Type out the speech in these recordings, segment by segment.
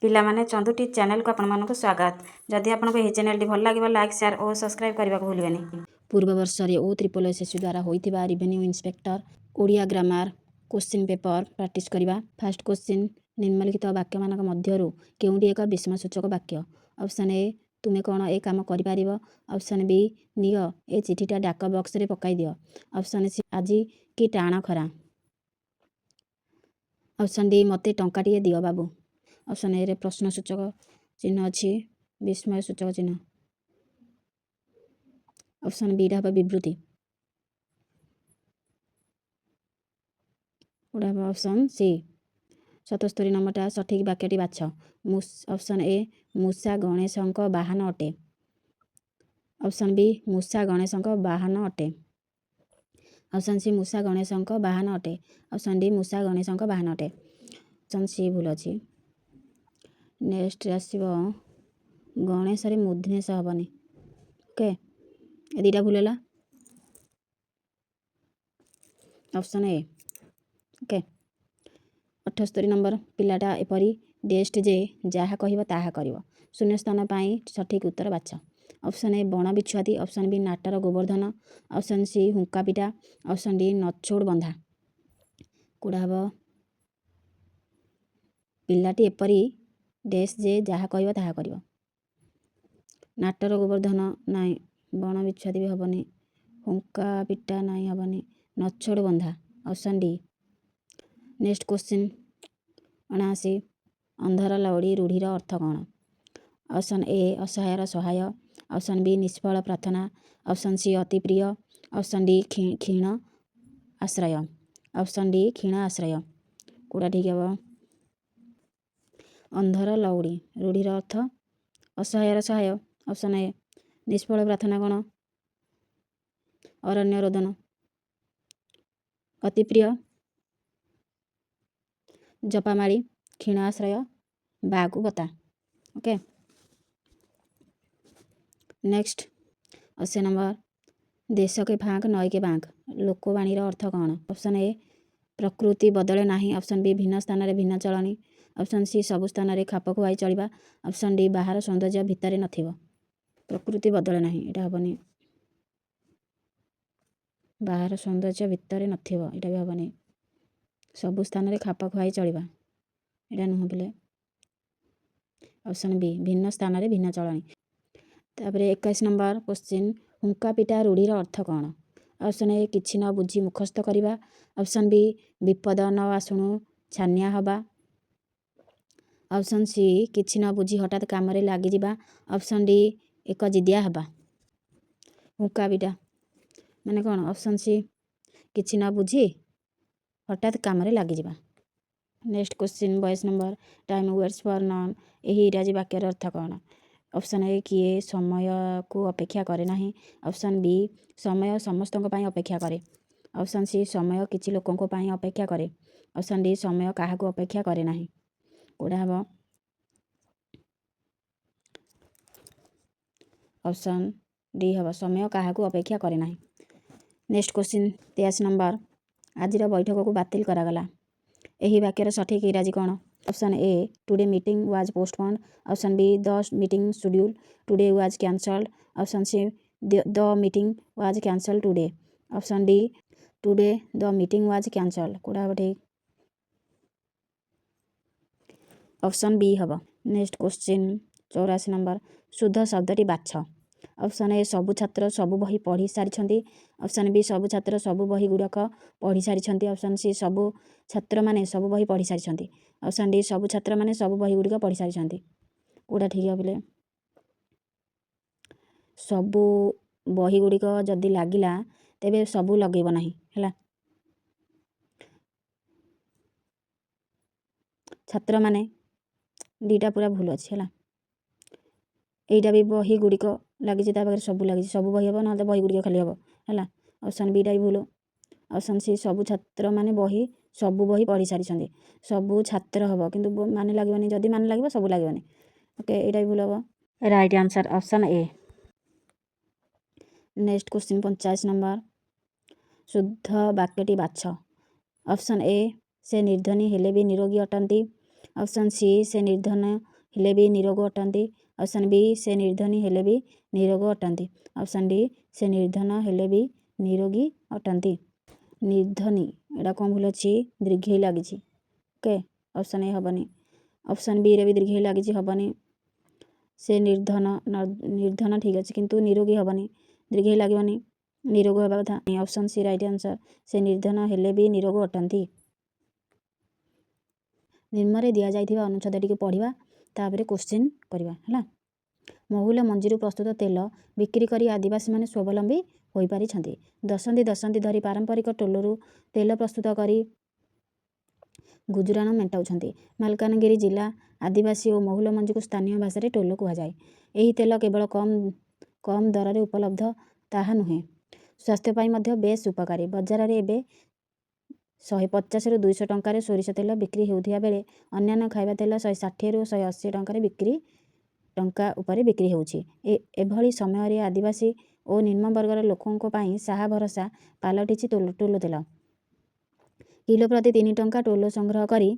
ପିଲାମାନେ, ଚନ୍ଦୁଟି ଚ୍ୟାନେଲକୁ ଆପଣମାନଙ୍କୁ ସ୍ୱାଗତ। ଯଦି ଆପଣଙ୍କୁ ଏହି ଚ୍ୟାନେଲଟି ଭଲ ଲାଗିବ, ଲାଇକ୍, ସେୟାର ଓ ସବସ୍କ୍ରାଇବ୍ କରିବାକୁ ଭୁଲିବେନି। ପୂର୍ବ ବର୍ଷରେ ଓ ତ୍ରିପଲ ଏସ୍ ଏସ୍ ଦ୍ୱାରା ହୋଇଥିବା revenue inspector Odia grammar question paper practice କରିବା। ଫାର୍ଷ୍ଟ କୋଶ୍ଚିନ୍, ନିମ୍ନଲିଖିତ ବାକ୍ୟମାନଙ୍କ ମଧ୍ୟରୁ କେଉଁଟି ଏକ ବିସ୍ମୟସୂଚକ ବାକ୍ୟ? ଅପସନ୍ ଏ, ତୁମେ କ'ଣ ଏ କାମ କରିପାରିବ? ଅପସନ୍ ବି, ନିଅ, ଏ ଚିଠିଟା ଡାକ ବକ୍ସରେ ପକାଇ ଦିଅ। ଅପସନ୍ ସି, ଆଜି କି ଟାଣ ଖରା। ଅପସନ୍ ଡି, ମୋତେ ଟଙ୍କାଟିଏ ଦିଅ ବାବୁ। ଅପସନ୍ ଏରେ ପ୍ରଶ୍ନସୂଚକ ଚିହ୍ନ ଅଛି, ବିସ୍ମୟ ସୂଚକ ଚିହ୍ନ। ଅପସନ୍ ବିଟା ହେବ ବିବୃତି। ଗୋଟେ ହେବ ଅପସନ୍ ସି। 77 ନମ୍ବରଟା, ସଠିକ୍ ବାକ୍ୟଟି ବାଛ। ଅପସନ୍ ଏ, ମୂଷା ଗଣେଶଙ୍କ ବାହନ ଅଟେ। ଅପସନ୍ ବି, ମୂଷା ଗଣେଶଙ୍କ ବାହନ ଅଟେ। ଅପସନ୍ ସି, ମୂଷା ଗଣେଶଙ୍କ ବାହନ ଅଟେ। ଅପସନ୍ ଡି, ମୂଷା ଗଣେଶଙ୍କ ବାହନ ଅଟେ। ଅପସନ୍ ସି ଭୁଲ ଅଛି। ନେକ୍ସଟ ଆସିବ, ଗଣେଶରେ ମୂର୍ଦ୍ଧନ୍ୟ ହେବନି। ଓକେ, ଏ ଦୁଇଟା ଭୁଲ ହେଲା। Option A. Okay, 78 number, ପିଲାଟା ଏପରି ଡେଷ୍ଟ ଯେ ଯାହା କହିବ ତାହା କରିବ। ଶୂନ୍ୟସ୍ଥାନ ପାଇଁ ସଠିକ୍ ଉତ୍ତର ବାଛ। ଅପସନ୍ ଏ, ବଣ ବିଛୁଆତି। ଅପସନ୍ ବି, ନାଟର ଗୋବର୍ଦ୍ଧନ। ଅପସନ୍ ସି, ହୁଙ୍କାପିଟା। ଅପସନ୍ ଡି, ନଛୋଡ଼ ବନ୍ଧା। କେଉଁଟା ହେବ? ପିଲାଟି ଏପରି ଡେସ୍ ଯେ ଯାହା କହିବ ତାହା କରିବ। ନାଟର ଗୋବର୍ଦ୍ଧନ ନାଇଁ, ବଣ ବିଛୁଆତି ବି ହେବନି, ହୁଙ୍କା ପିଟା ନାଇଁ ହେବନି, ନଛୋଡ଼ ବନ୍ଧା, ଅପସନ୍ ଡି। ନେକ୍ସଟ କୋଶ୍ଚିନ୍ 79, ଅନ୍ଧର ଲଉଡ଼ି ରୂଢ଼ିର ଅର୍ଥ କ'ଣ? Option A, ଅସହାୟର Sahay. Option B, ନିଷ୍ଫଳ ପ୍ରାର୍ଥନା। ଅପସନ୍ ସି, ଅତି ପ୍ରିୟ। ଅପସନ୍ ଡି, କ୍ଷୀଣ ଆଶ୍ରୟ। ଅପସନ୍ ଡି, କ୍ଷୀଣ ଆଶ୍ରୟ। କେଉଁଟା ଠିକ୍ ହେବ? ଅନ୍ଧର ଲଉଡ଼ି ରୂଢ଼ିର ଅର୍ଥ ଅସହାୟର ସହାୟ, ଅପସନ୍ ଏ। ନିଷ୍ଫଳ ପ୍ରାର୍ଥନା କ'ଣ? ଅରଣ୍ୟ ରୋଦନ। ଅତି ପ୍ରିୟ ଜପାମାଳି, କ୍ଷୀଣ ଆଶ୍ରୟ ବାକୁ ବତା। ଓକେ, ନେକ୍ସଟ 80 ନମ୍ବର, ଦେଶକେ ଫାଙ୍କ ନଈକେ ବାଙ୍କ ଲୋକବାଣୀର ଅର୍ଥ କ'ଣ? ଅପସନ୍ ଏ, ପ୍ରକୃତି ବଦଳେ ନାହିଁ। ଅପସନ୍ ବି, ଭିନ୍ନ ସ୍ଥାନରେ ଭିନ୍ନ ଚଳଣି। ଅପସନ୍ ସି, ସବୁ ସ୍ଥାନରେ ଖାପ ଖୁଆଇ ଚଳିବା। ଅପସନ୍ ଡି, ବାହାର ସୌନ୍ଦର୍ଯ୍ୟ ଭିତରେ ନଥିବ। ପ୍ରକୃତି ବଦଳେ ନାହିଁ, ଏଇଟା ହେବନି। ବାହାର ସୌନ୍ଦର୍ଯ୍ୟ ଭିତରେ ନଥିବ, ଏଇଟା ବି ହେବନି। ସବୁ ସ୍ଥାନରେ ଖାପ ଖୁଆଇ ଚଳିବା, ଏଇଟା ନୁହଁ ପିଲେ। ଅପସନ୍ ବି, ଭିନ୍ନ ସ୍ଥାନରେ ଭିନ୍ନ ଚଳଣି। ତାପରେ 21 ନମ୍ବର କୋଶ୍ଚିନ୍, ହୁଙ୍କାପିଟା ରୂଢ଼ିର ଅର୍ଥ କ'ଣ? ଅପସନ୍ ଏ, କିଛି ନ ବୁଝି ମୁଖସ୍ଥ କରିବା। ଅପସନ୍ ବି, ବିପଦ ନ ଆସୁଣୁ ଛାନିଆ ହେବା। ଅପସନ୍ ସି, କିଛି ନ ବୁଝି ହଠାତ୍ କାମରେ ଲାଗିଯିବା। ଅପସନ୍ ଡି, ଏକ ଜିଦିଆ ହେବା। ହୁଙ୍କାପିଟା ମାନେ କ'ଣ? ଅପସନ୍ ସି, କିଛି ନ ବୁଝି ହଠାତ୍ କାମରେ ଲାଗିଯିବା। Next question 22 number, time waits for none, ଏହି ଇଂରାଜୀ ବାକ୍ୟର ଅର୍ଥ କ'ଣ? ଅପସନ୍ ଏ, କିଏ ସମୟକୁ ଅପେକ୍ଷା କରେ ନାହିଁ। ଅପସନ୍ ବି, ସମୟ ସମସ୍ତଙ୍କ ପାଇଁ ଅପେକ୍ଷା କରେ। ଅପସନ୍ ସି, ସମୟ କିଛି ଲୋକଙ୍କ ପାଇଁ ଅପେକ୍ଷା କରେ। ଅପସନ୍ ଡି, ସମୟ କାହାକୁ ଅପେକ୍ଷା କରେ ନାହିଁ। କେଉଁଟା ହେବ? ଅପସନ୍ ଡି ହେବ, ସମୟ କାହାକୁ ଅପେକ୍ଷା କରେ ନାହିଁ। ନେକ୍ସଟ କୋଶ୍ଚିନ୍ 83 ନମ୍ବର, ଆଜିର ବୈଠକକୁ ବାତିଲ କରାଗଲା, ଏହି ବାକ୍ୟର ସଠିକ୍ ଇଂରାଜୀ କ'ଣ? Option A, today meeting was postponed. Option B, the meeting schedule today was cancelled. Option C, the meeting was cancelled today. Option D, today the meeting was cancelled. କେଉଁଟା ହେବ ଠିକ୍? ଅପସନ୍ ବି ହେବ। ନେକ୍ସଟ କୋଶ୍ଚିନ୍ 84 ନମ୍ବର, ଶୁଦ୍ଧ ଶବ୍ଦଟି ବାଛ। Option ଏ, ସବୁ ଛାତ୍ର ସବୁ ବହି ପଢ଼ି ସାରିଛନ୍ତି। ଅପସନ୍ ବି, ସବୁ ଛାତ୍ର ସବୁ ବହି ଗୁଡ଼ିକ ପଢ଼ି ସାରିଛନ୍ତି। ଅପସନ୍ ସି, ସବୁ ଛାତ୍ରମାନେ ସବୁ ବହି ପଢ଼ି ସାରିଛନ୍ତି। ଅପସନ୍ ଡି, ସବୁ ଛାତ୍ରମାନେ ସବୁ ବହି ଗୁଡ଼ିକ ପଢ଼ି ସାରିଛନ୍ତି। କେଉଁଟା ଠିକ୍ ହେବ ପିଲେ? ସବୁ ବହି ଗୁଡ଼ିକ ଯଦି ଲାଗିଲା ତେବେ ସବୁ ଲଗେଇବ ନାହିଁ, ହେଲା। ଛାତ୍ରମାନେ ଦୁଇଟା ପୁରା ଭୁଲ ଅଛି, ହେଲା। ଏଇଟା ବି ବହି ଗୁଡ଼ିକ ଲାଗିଛି, ତା ପାଖରେ ସବୁ ଲାଗିଛି, ସବୁ ବହି ହେବ, ନହେଲେ ବହି ଗୁଡ଼ିକ ଖାଲି ହେବ, ହେଲା। ଅପସନ୍ ବିଟା ବି ଭୁଲ। ଅପସନ୍ ସି, ସବୁ ଛାତ୍ରମାନେ ବହି ସବୁ ବହି ପଢ଼ି ସାରିଛନ୍ତି। ସବୁ ଛାତ୍ର ହେବ, କିନ୍ତୁ ମାନେ ଲାଗିବନି, ଯଦି ମାନେ ଲାଗିବ ସବୁ ଲାଗିବନି। ଓକେ, ଏଇଟା ବି ଭୁଲ ହେବ। Right answer option A. Next question 85 number, ଶୁଦ୍ଧ ବାକ୍ୟଟି ବାଛ। ଅପସନ୍ ଏ, ସେ ନିର୍ଦ୍ଧନୀ ହେଲେ ବି ନିରୋଗୀ ଅଟନ୍ତି। ଅପସନ୍ ସି, ସେ ନିର୍ଦ୍ଧନ ହେଲେ ବି ନିରୋଗ ଅଟନ୍ତି। ଅପସନ୍ ବି, ସେ ନିର୍ଦ୍ଧନୀ ହେଲେ ବି ନିରୋଗ ଅଟନ୍ତି। ଅପସନ୍ ଡି, ସେ ନିର୍ଦ୍ଧନ ହେଲେ ବି ନିରୋଗୀ ଅଟନ୍ତି। ନିର୍ଦ୍ଧନୀ, ଏଇଟା କ'ଣ ଭୁଲ ଅଛି? ଦୀର୍ଘେଇ ଲାଗିଛି। ଓକେ, ଅପସନ୍ ଏ ହେବନି। ଅପସନ୍ ବିରେ ବି ଦୀର୍ଘେଇ ଲାଗିଛି, ହେବନି। ସେ ନିର୍ଦ୍ଧନ, ନିର୍ଦ୍ଧନ ଠିକ୍ ଅଛି, କିନ୍ତୁ ନିରୋଗୀ ହେବନି, ଦୀର୍ଘେଇ ଲାଗିବନି, ନିରୋଗ ହେବା କଥା। ଅପସନ୍ ସି ରାଇଟ୍ ଆନ୍ସର୍, ସେ ନିର୍ଦ୍ଧନ ହେଲେ ବି ନିରୋଗ ଅଟନ୍ତି। ନିମ୍ନରେ ଦିଆଯାଇଥିବା ଅନୁଚ୍ଛେଦଟିକୁ ପଢ଼ିବା, ତାପରେ କୋଶ୍ଚିନ୍ କରିବା। ହେଲା, ମହୁଲ ମଞ୍ଜିରୁ ପ୍ରସ୍ତୁତ ତେଲ ବିକ୍ରି କରି ଆଦିବାସୀମାନେ ସ୍ୱାବଲମ୍ବୀ ହୋଇପାରିଛନ୍ତି। ଦଶନ୍ଧି ଦଶନ୍ଧି ଧରି ପାରମ୍ପରିକ ଟୋଲରୁ ତେଲ ପ୍ରସ୍ତୁତ କରି ଗୁଜୁରାଣ ମେଣ୍ଟାଉଛନ୍ତି ମାଲକାନଗିରି ଜିଲ୍ଲା ଆଦିବାସୀ ଓ ମହୁଲ ମଞ୍ଜିକୁ ସ୍ଥାନୀୟ ଭାଷାରେ ଟୋଲ କୁହାଯାଏ। ଏହି ତେଲ କେବଳ କମ୍ କମ୍ ଦରରେ ଉପଲବ୍ଧ ତାହା ନୁହେଁ, ସ୍ୱାସ୍ଥ୍ୟ ପାଇଁ ମଧ୍ୟ ବେଶ୍ ଉପକାରୀ। ବଜାରରେ ଏବେ 150ରୁ 200 ଟଙ୍କାରେ ସୋରିଷ ତେଲ ବିକ୍ରି ହେଉଥିବା ବେଳେ ଅନ୍ୟାନ୍ୟ ଖାଇବା ତେଲ 160ରୁ 180 ଟଙ୍କାରେ ବିକ୍ରି ଟଙ୍କା ଉପରେ ବିକ୍ରି ହେଉଛି। ଏଭଳି ସମୟରେ ଆଦିବାସୀ ଓ ନିମ୍ନ ବର୍ଗର ଲୋକଙ୍କ ପାଇଁ ସାହା ଭରସା ପାଲଟିଛି ଟୋଲ ତେଲ। କିଲୋ ପ୍ରତି 3 ଟଙ୍କା ଟୋଲ ସଂଗ୍ରହ କରି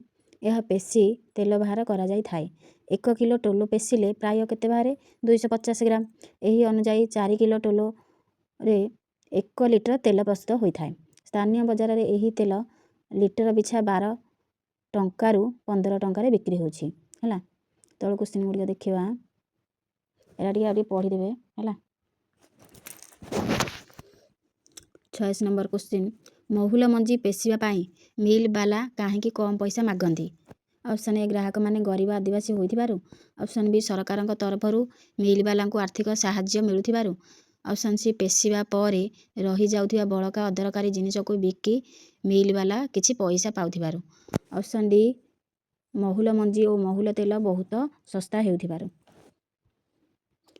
ଏହା ପେଶି ତେଲ ବାହାର କରାଯାଇଥାଏ। 1 କିଲୋ ଟୋଲ ପେଶିଲେ ପ୍ରାୟ କେତେ ବାହାରେ? 250 ଗ୍ରାମ। ଏହି ଅନୁଯାୟୀ 4 କିଲୋ ଟୋଲରେ 1 ଲିଟର ତେଲ ପ୍ରସ୍ତୁତ ହୋଇଥାଏ। ସ୍ଥାନୀୟ ବଜାରରେ ଏହି ତେଲ ଲିଟର ପିଛା 12 ଟଙ୍କାରୁ 15 ଟଙ୍କାରେ ବିକ୍ରି ହେଉଛି। ହେଲା, ତଳ କୋଶ୍ଚିନ୍ ଗୁଡ଼ିକ ଦେଖିବା। ଏଇଟା ଟିକେ ଆଉ ଟିକେ ପଢ଼ିଦେବେ। ହେଲା, 86 ନମ୍ବର କୋଶ୍ଚିନ୍, ମହୁଲ ମଞ୍ଜି ପେଶିବା ପାଇଁ ମିଲ୍ ବାଲା କାହିଁକି କମ୍ ପଇସା ମାଗନ୍ତି? ଅପସନ୍ ଏ, ଗ୍ରାହକମାନେ ଗରିବ ଆଦିବାସୀ ହୋଇଥିବାରୁ। ଅପସନ୍ ବି, ସରକାରଙ୍କ ତରଫରୁ ମିଲ୍ ବାଲାଙ୍କୁ ଆର୍ଥିକ ସାହାଯ୍ୟ ମିଳୁଥିବାରୁ। ଅପସନ୍ ସି, ପେଶିବା ପରେ ରହିଯାଉଥିବା ବଳକା ଅଦରକାରୀ ଜିନିଷକୁ ବିକି ମିଲ୍ ବାଲା କିଛି ପଇସା ପାଉଥିବାରୁ। ଅପସନ୍ ଡି, ମହୁଲ ମଞ୍ଜି ଓ ମହୁଲ ତେଲ ବହୁତ ଶସ୍ତା ହେଉଥିବାରୁ।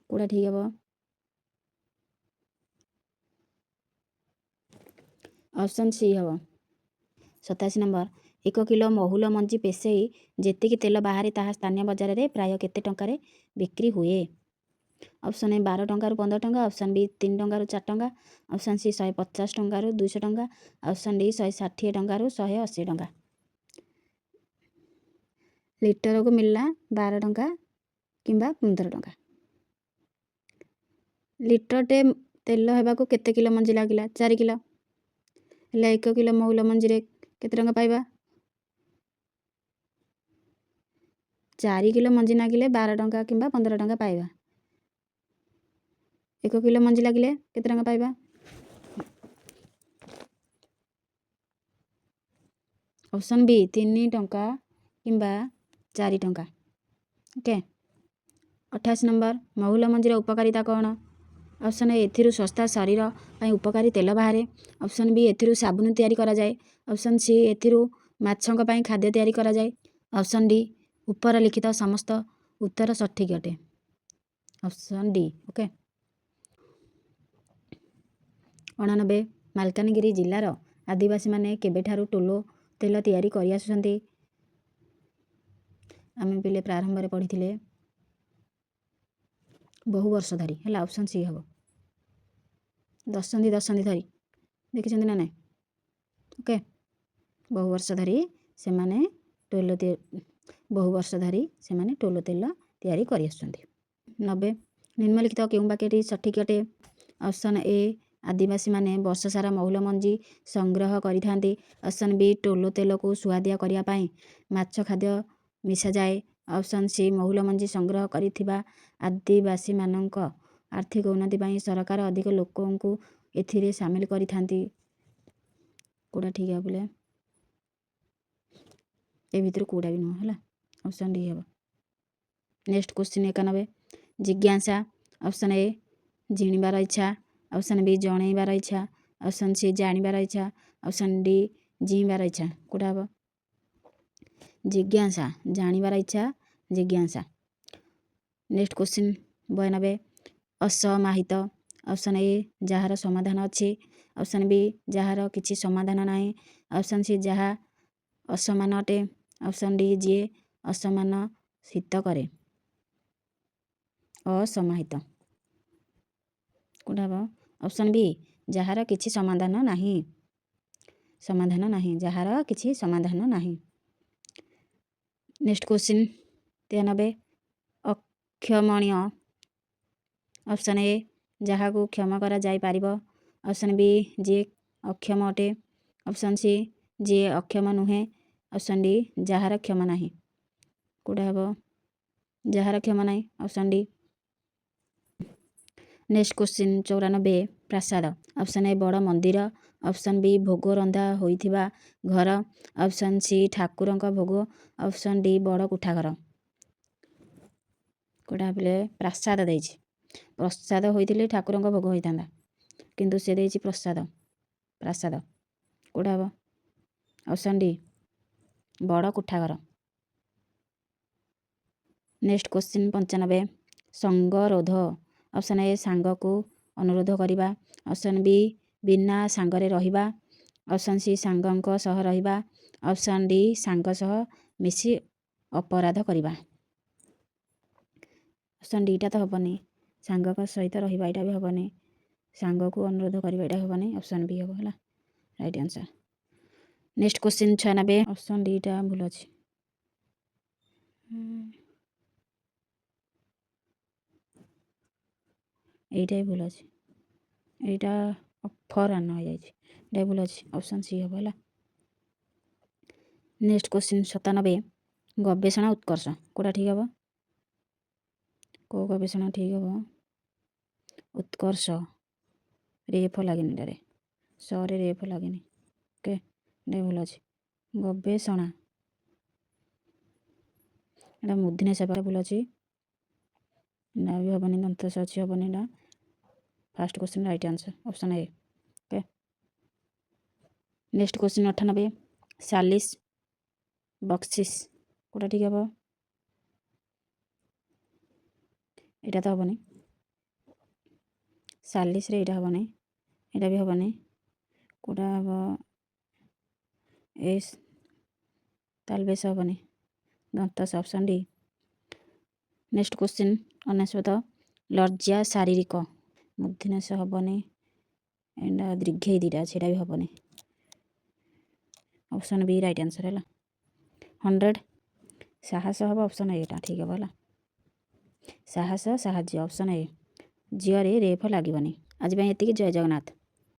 କେଉଁଟା ଠିକ୍ ହେବ? ଅପସନ୍ ସି ହେବ। 87 ନମ୍ବର, 1 କିଲୋ ମହୁଲ ମଞ୍ଜି ପେଶେଇ ଯେତିକି ତେଲ ବାହାରେ ତାହା ସ୍ଥାନୀୟ ବଜାରରେ ପ୍ରାୟ କେତେ ଟଙ୍କାରେ ବିକ୍ରି ହୁଏ? ଅପସନ୍ ଏ, 12 ଟଙ୍କାରୁ 15 ଟଙ୍କା। ଅପସନ୍ ବି, 3 ଟଙ୍କାରୁ 4 ଟଙ୍କା। ଅପସନ୍ ସି, 150 ଟଙ୍କାରୁ 200 ଟଙ୍କା। ଅପସନ୍ ଡି, 160 ଟଙ୍କାରୁ 180 ଟଙ୍କା। ଲିଟରକୁ ମିଳିଲା 12 ଟଙ୍କା କିମ୍ବା 15 ଟଙ୍କା। ଲିଟରଟେ ତେଲ ହେବାକୁ କେତେ କିଲୋ ମଞ୍ଜି ଲାଗିଲା? 4 କିଲୋ। ହେଲେ 1 କିଲୋ ମହୁଲ ମଞ୍ଜିରେ କେତେ ଟଙ୍କା ପାଇବା? 4 କିଲୋ ମଞ୍ଜି ନାଗିଲେ 12 ଟଙ୍କା କିମ୍ବା 15 ଟଙ୍କା ପାଇବା। 1 କିଲୋ ମଞ୍ଜି ଲାଗିଲେ କେତେ ଟଙ୍କା ପାଇବା? ଅପସନ୍ ବି, 3 ଟଙ୍କା କିମ୍ବା 4 ଟଙ୍କା। ଓକେ, 88 ନମ୍ବର, ମହୁଲ ମଞ୍ଜିର ଉପକାରିତା କ'ଣ? ଅପସନ୍ ଏ, ଏଥିରୁ ଶସ୍ତା ଶରୀର ପାଇଁ ଉପକାରୀ ତେଲ ବାହାରେ। ଅପସନ୍ ବି, ଏଥିରୁ ସାବୁନ ତିଆରି କରାଯାଏ। ଅପସନ୍ ସି, ଏଥିରୁ ମାଛଙ୍କ ପାଇଁ ଖାଦ୍ୟ ତିଆରି କରାଯାଏ। ଅପସନ୍ ଡି, ଉପର ଲିଖିତ ସମସ୍ତ ଉତ୍ତର ସଠିକ୍ ଅଟେ। Option D. Okay, 89, Malkangiri ଜିଲ୍ଲାର ଆଦିବାସୀମାନେ କେବେଠାରୁ ଟୋଲ ତେଲ ତିଆରି କରିଆସୁଛନ୍ତି? ଆମେ ପିଲେ ପ୍ରାରମ୍ଭରେ ପଢ଼ିଥିଲେ, ବହୁ ବର୍ଷ ଧରି। ହେଲା, ଅପସନ୍ ସି ହେବ। ଦଶନ୍ଧି ଦଶନ୍ଧି ଧରି ଦେଖିଛନ୍ତି ନା ନାହିଁ? ଓକେ, ବହୁ ବର୍ଷ ଧରି ସେମାନେ ଟୋଲ ବହୁ ବର୍ଷ ଧରି ସେମାନେ ଟୋଲ ତେଲ ତିଆରି କରିଆସୁଛନ୍ତି। 90, ନିମ୍ନଲିଖିତ କେଉଁ ବାକ୍ୟଟି ସଠିକ୍ ଅଟେ? ଅପସନ୍ ଏ, ଆଦିବାସୀମାନେ ବର୍ଷ ସାରା ମହୁଲ ମଞ୍ଜି ସଂଗ୍ରହ କରିଥାନ୍ତି। ଅପସନ୍ ବି, ଟୋଲ ତେଲକୁ ସୁଆଦିଆ କରିବା ପାଇଁ ମାଛ ଖାଦ୍ୟ ମିଶାଯାଏ। ଅପସନ୍ ସି, ମହୁଲ ମଞ୍ଜି ସଂଗ୍ରହ କରିଥିବା ଆଦିବାସୀମାନଙ୍କ ଆର୍ଥିକ ଉନ୍ନତି ପାଇଁ ସରକାର ଅଧିକ ଲୋକଙ୍କୁ ଏଥିରେ ସାମିଲ କରିଥାନ୍ତି। କେଉଁଟା ଠିକ୍ ହେବ ବୋଲେ? ଏ ଭିତରୁ କେଉଁଟା ବି ନୁହଁ। ହେଲା, ଅପସନ୍ ଡି ହେବ। ନେକ୍ସଟ କ୍ୱେଶ୍ଚିନ୍ 91, ଜିଜ୍ଞାସା। ଅପସନ୍ ଏ, ଜିଣିବାର ଇଚ୍ଛା। ଅପସନ୍ ବି, ଜଣେଇବାର ଇଚ୍ଛା। ଅପସନ୍ ସି, ଜାଣିବାର ଇଚ୍ଛା। ଅପସନ୍ ଡି, ଜିଇଁବାର ଇଚ୍ଛା। କେଉଁଟା ହେବ? ଜିଜ୍ଞାସା, ଜାଣିବାର ଇଚ୍ଛା, ଜିଜ୍ଞାସା। Next question 92, ଅସମାହିତ। ଅପସନ୍ ଏ, ଯାହାର ସମାଧାନ ଅଛି। ଅପସନ୍ ବି, ଯାହାର କିଛି ସମାଧାନ ନାହିଁ। ଅପସନ୍ ସି, ଯାହା ଅସମାନ ଅଟେ। ଅପସନ୍ ଡି, ଯିଏ ଅସମାନ ହିତ କରେ। ଅସମାହିତ କେଉଁଟା ହେବ? ଅପସନ୍ ବି, ଯାହାର କିଛି ସମାଧାନ ନାହିଁ। ସମାଧାନ ନାହିଁ, ଯାହାର କିଛି ସମାଧାନ ନାହିଁ। Next question 93। କ୍ଷମଣୀୟ। ଅପସନ୍ ଏ, ଯାହାକୁ କ୍ଷମା କରାଯାଇପାରିବ। ଅପସନ୍ ବି, ଯିଏ ଅକ୍ଷମ ଅଟେ। ଅପସନ୍ ସି, ଯିଏ ଅକ୍ଷମ ନୁହେଁ। ଅପସନ୍ ଡି, ଯାହାର କ୍ଷମା ନାହିଁ। କେଉଁଟା ହେବ? ଯାହାର କ୍ଷମା ନାହିଁ, ଅପସନ୍ ଡି। ନେକ୍ସଟ କ୍ୱେଶ୍ଚିନ୍ 94, ପ୍ରାସାଦ। ଅପସନ୍ ଏ, ବଡ଼ ମନ୍ଦିର। ଅପସନ୍ ବି, ଭୋଗ ରନ୍ଧା ହୋଇଥିବା ଘର। ଅପସନ୍ ସି, ଠାକୁରଙ୍କ ଭୋଗ। ଅପସନ୍ ଡି, ବଡ଼ କୋଠାଘର। କେଉଁଟା ପିଲେ? ପ୍ରାସାଦ ଦେଇଛି। ପ୍ରସାଦ ହୋଇଥିଲେ ଠାକୁରଙ୍କ ଭୋଗ ହୋଇଥାନ୍ତା, କିନ୍ତୁ ସେ ଦେଇଛି ପ୍ରସାଦ, ପ୍ରାସାଦ। କେଉଁଟା ହେବ? ଅପସନ୍ ଡି, ବଡ଼ କୋଠାଘର। ନେକ୍ସଟ କ୍ୱେଶ୍ଚିନ୍ 95, ସଙ୍ଗରୋଧ। ଅପସନ୍ ଏ, ସାଙ୍ଗକୁ ଅନୁରୋଧ କରିବା। ଅପସନ୍ ବି, ବିନା ସାଙ୍ଗରେ ରହିବା। ଅପସନ୍ ସି, ସାଙ୍ଗଙ୍କ ସହ ରହିବା। ଅପସନ୍ ଡି, ସାଙ୍ଗ ସହ ମିଶି ଅପରାଧ କରିବା। ଅପସନ୍ ଡିଟା ତ ହେବନି। ସାଙ୍ଗଙ୍କ ସହିତ ରହିବା, ଏଇଟା ବି ହେବନି। ସାଙ୍ଗକୁ ଅନୁରୋଧ କରିବା, ଏଇଟା ହେବନି। ଅପସନ୍ ବି ହେବ, ହେଲା right answer. Next question 96, option ଡିଟା ଭୁଲ ଅଛି। ଏଇଟା ବି ଭୁଲ ଅଛି। ଏଇଟା ଅପରାହ୍ନ ହେଇଯାଇଛି। ଏଇଟା ଭୁଲ ଅଛି। ଅପସନ୍ ସି ହେବ, ହେଲା। ନେକ୍ସଟ କ୍ୱେଶ୍ଚିନ୍ 97, ଗବେଷଣା ଉତ୍କର୍ଷ। କେଉଁଟା ଠିକ୍ ହେବ? କେଉଁ ଗବେଷଣା ଠିକ୍ ହେବ? ଉତ୍କର୍ଷ, ରେଫ ଲାଗିନି ଏଟାରେ, ସରେ ରେଫ ଲାଗିନି। ଓକେ, ଏଇଟା ଭୁଲ ଅଛି। ଗବେଷଣା, ଏଇଟା ମୂର୍ଦ୍ଧନ୍ୟ ସେବା, ଭୁଲ ଅଛି। ଏଇଟା ବି ହେବନି। ଦନ୍ତ ସ ଅଛି, ହେବନି ଏଇଟା। First question right answer, option A. Okay, next question 98, ସାଲିସ, ବକ୍ସିସ୍। କେଉଁଟା ଠିକ୍ ହେବ? ଏଇଟା ତ ହେବନି। ସାଲିସରେ ଏଇଟା ହେବନି, ଏଇଟା ବି ହେବନି। କେଉଁଟା ହେବ? ଏସ୍ ତାଲବେଶ ହେବନି। ଦନ୍ତ, ଅପସନ୍ ଡି। ନେକ୍ସଟ କ୍ୱେଶ୍ଚିନ୍ 99, ଲଜ୍ଜା ଶାରୀରିକ। ମୂର୍ଦ୍ଧନ୍ୟ ହେବନି। ଏଇଟା ଦୀର୍ଘେଇ ଦୁଇଟା ଅଛି, ଏଇଟା ବି ହେବନି। ଅପସନ୍ ବି ରାଇଟ୍ ଆନ୍ସର୍ ହେଲା। 100, ସାହସ ହେବ। ଅପସନ୍ ଏଟା ଠିକ୍ ହେବ, ହେଲା। ସାହସ, ସାହାଯ୍ୟ, ଅପସନ୍ ଏ। ଝିଅରେ ରେଫ ଲାଗିବନି। ଆଜି ପାଇଁ ଏତିକି। ଜୟ ଜଗନ୍ନାଥ।